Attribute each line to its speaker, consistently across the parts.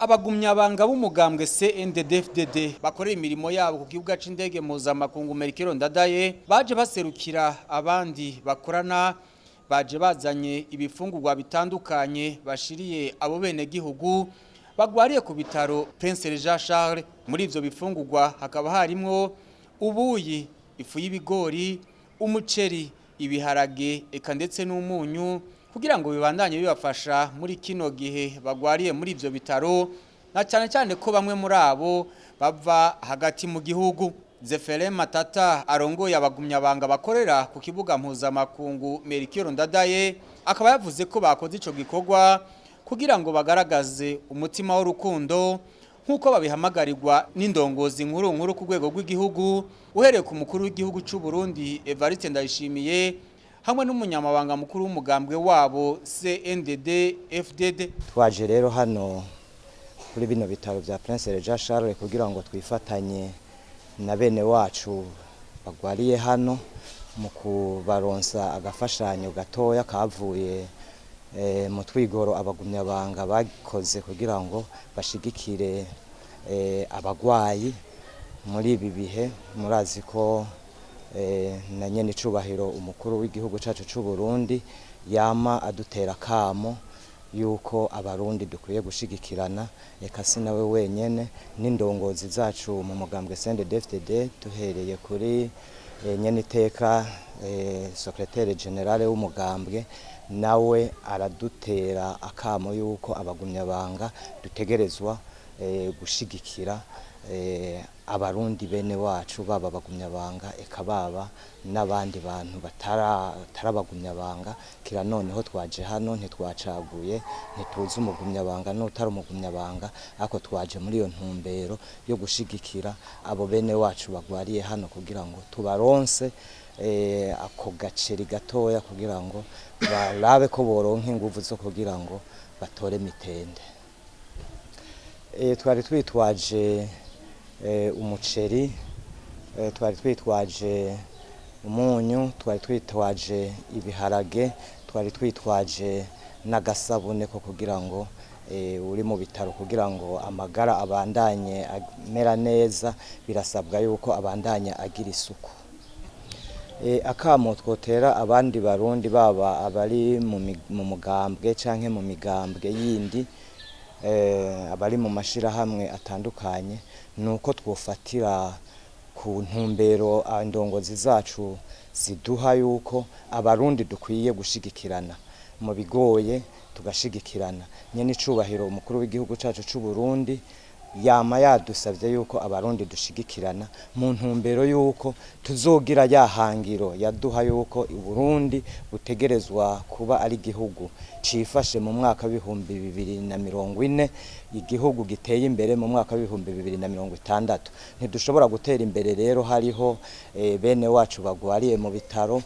Speaker 1: Abagumyabanga b'umugambwe CNDD-FDD bakorera imirimo yabo ku kibuga c'indege mpuzamakungu Melchior Ndadaye baje baserukira abandi bakorana, baje bazanye ibifungurwa bitandukanye bashiriye abo bene gihugu bagwariye ku bitaro Prince Jean Charles. Muri ivyo bifungurwa hakaba harimwo ubuyi, ifu y'ibigori, umuceri, ibiharage eka ndetse n'umunyu, kugira ngo bibandanye bibafasha muri kino gihe bagwariye muri ivyo bitaro, na cyane cyane ko bamwe muri abo bava hagati mu gihugu. Zefere Matata arongoye abagumyabanga bakorera ku kibuga mpuzamakungu Melchior Ndadaye akaba yavuze ko bakoze ico gikorwa kugira ngo bagaragaze umutima w'urukundo nk'uko babihamagarirwa n'indongozi nkuru nkuru ku rwego rw'igihugu, uhereye ku mukuru w'igihugu cy'u Burundi Evariste Ndayishimiye hamwe n'umunyamabanga mukuru w'umugambwe wabo CNDD FDD.
Speaker 2: Twaje rero hano kuri bino bitaro bya Prince Jean Charles kugira ngo twifatanye na bene wacu bagwariye hano mu kubaronsa agafashanyo gatoya kavuye mu twigoro abagumyabanga bakoze kugira ngo bashigikire abagwayi muri ibi bihe. Murazi ko na nyene icubahiro umukuru w'igihugu cacu c'u Burundi yama adutera kamo yuko abarundi dukwiye gushigikirana, eka si nawe wenyene, n'indongozi zacu mu mugambwe CNDD-FDD, duhereye kuri nyene iteka secrétaire général w'umugambwe, nawe aradutera akamo yuko abagumyabanga dutegerezwa gushigikira abarundi bene wacu, baba abagumyabanga eka baba n'abandi bantu batarabagumyabanga. Kira noneho twaje hano ntitwacaguye, ntituzi umugumyabanga n'utari umugumyabanga, ariko twaje muri iyo ntumbero yo gushigikira abo bene wacu bagwariye hano kugira ngo tubaronse ako gaceri gatoya kugira ngo barabe ko boronka inguvu zo kugira ngo batore mitende. Twari twitwaje umuceri, twari twitwaje umunyu, twari twitwaje ibiharage, twari twitwaje n'agasabune ko kugira ngo uri mu bitaro kugira ngo amagara abandanye amera neza, birasabwa yuko abandanya agira isuku. Akamo twotera abandi barundi, baba abari mu mugambwe canke mu migambwe yindi, abari mu mashirahamwe atandukanye, nuko twofatira ku ntumbero indongozi zacu ziduha yuko abarundi dukwiye gushigikirana mu bigoye, tugashigikirana. Nyene icubahiro umukuru w'igihugu cacu c'u Burundi yama yadusavye yuko abarundi dushigikirana mu ntumbero yuko tuzogira ya hangiro yaduha yuko Burundi butegerezwa kuba ari igihugu cifashe mu mwaka 2040, igihugu giteye imbere mu mwaka 2060. Ntidushobora gutera imbere rero hariho bene wacu bagwariye mu bitaro,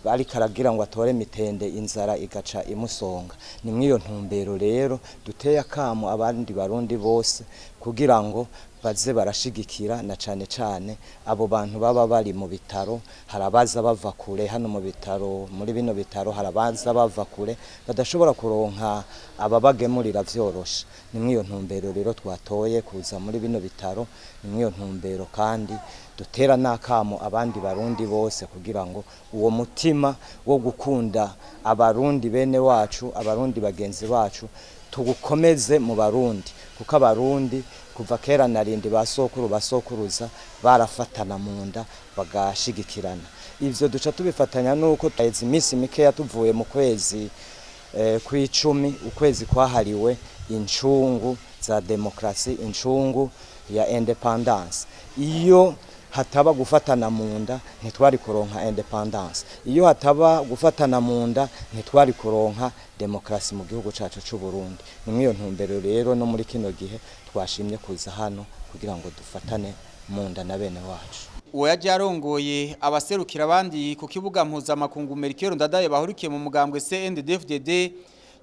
Speaker 2: ariko aragira ngo atore mitende, inzara igaca imusonga. Ni mw'iyo ntumbero rero duteye akamo abandi barundi bose kugira ngo baze barashigikira na cane cane abo bantu baba bari mu bitaro. Harabaza bava kure hano mu bitaro, muri bino bitaro harabaza bava kure badashobora kuronka ababagemurira vyoroshe. Ni mw'iyo ntumbero rero twatoye kuza muri bino bitaro, ni mw'iyo ntumbero kandi dutera n'akamo abandi barundi bose kugira ngo uwo mutima wo gukunda abarundi bene wacu, abarundi bagenzi bacu, tugukomeze mu barundi, kuko abarundi kuva kera narindi basokuru basokuruza barafatana mu nda bagashigikirana. Ivyo duca tubifatanya nuko tuheze iminsi mikeya tuvuye mu kwezi kw'icumi, ukwezi kwahariwe incungu za demokrasi, incungu ya indépendance. Iyo hataba gufatana mu nda ntitwari kuronka indépendance, iyo hataba gufatana mu nda ntitwari kuronka demokrasi mu gihugu cacu c'u Burundi. Ni mw'iyo ntumbero rero no muri kino gihe twashimye kuza hano kugira ngo dufatane mu nda na bene wacu.
Speaker 1: Uwo yaje arongoye abaserukira abandi ku kibuga mpuzamakungu Melchior Ndadaye bahurikiye mu mugambwe CNDD-FDD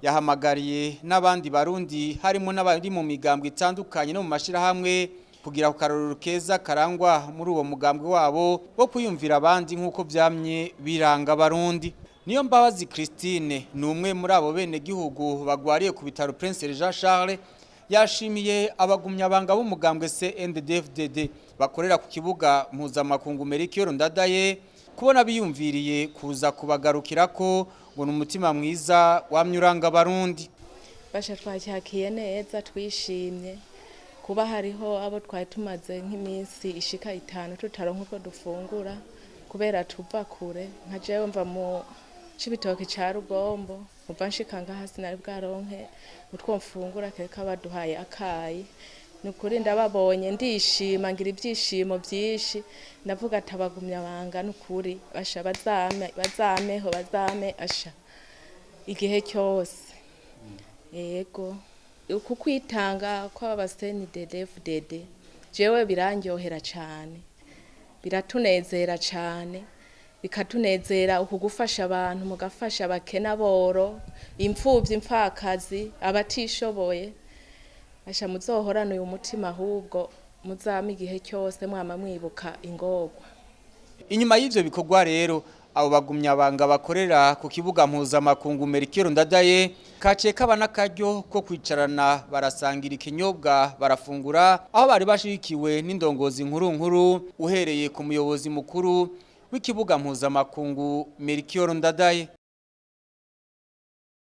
Speaker 1: yahamagariye n'abandi barundi harimo n'abari mu migambwe itandukanye no mu mashirahamwe kugira ku karorero keza karangwa muri uwo mugambwe wabo wo kwiyumvira abandi nk'uko vyamye biranga abarundi. Niyo Mbabazi Christine ni umwe muri abo bene gihugu bagwariye ku bitaro Prince Jean Charles, Yashimiye abagumyabanga b'umugambwe CNDD-FDD bakorera ku kibuga mpuzamakungu Melchior Ndadaye kubona biyumviriye kuza kubagarukirako ngo ni umutima mwiza wamye uranga abarundi.
Speaker 3: Basha twacyakiye neza, twishimye kuba hariho abo twari tumaze nk'iminsi ishika 5 tutaronka uko dufungura kubera tuva kure. Nka jewe mva mu Cibitoke ca Rugombo, mva nshika ngaha sinari bwaronke utwo mfungura kereka baduhaye akayi. Ni ukuri ndababonye ndishima, ngira ibyishimo byinshi, ndavuga ati abagumyabanga ni ukuri basha bazame, bazameho, bazame asha igihe cyose. Yego, uku kwitanga kw'aba CNDD-FDD jewe birandyohera cyane, biratunezera cyane, bikatunezera uku gufasha abantu, mugafasha abakene, aboro, imfuvyi, impfakazi, abatishoboye. Asha muzohorane uyu mutima, ahubwo muzame igihe cyose mwama mwibuka ingorwa.
Speaker 1: Inyuma y'ivyo bikorwa rero, abo bagumyabanga bakorera ku kibuga mpuzamakungu Melchior Ndadaye kaciye kaba n'akaryo ko kwicarana, barasangira ikinyobwa, barafungura, aho bari bashigikiwe n'indongozi nkuru nkuru uhereye ku muyobozi mukuru w'ikibuga mpuzamakungu Melchior Ndadaye.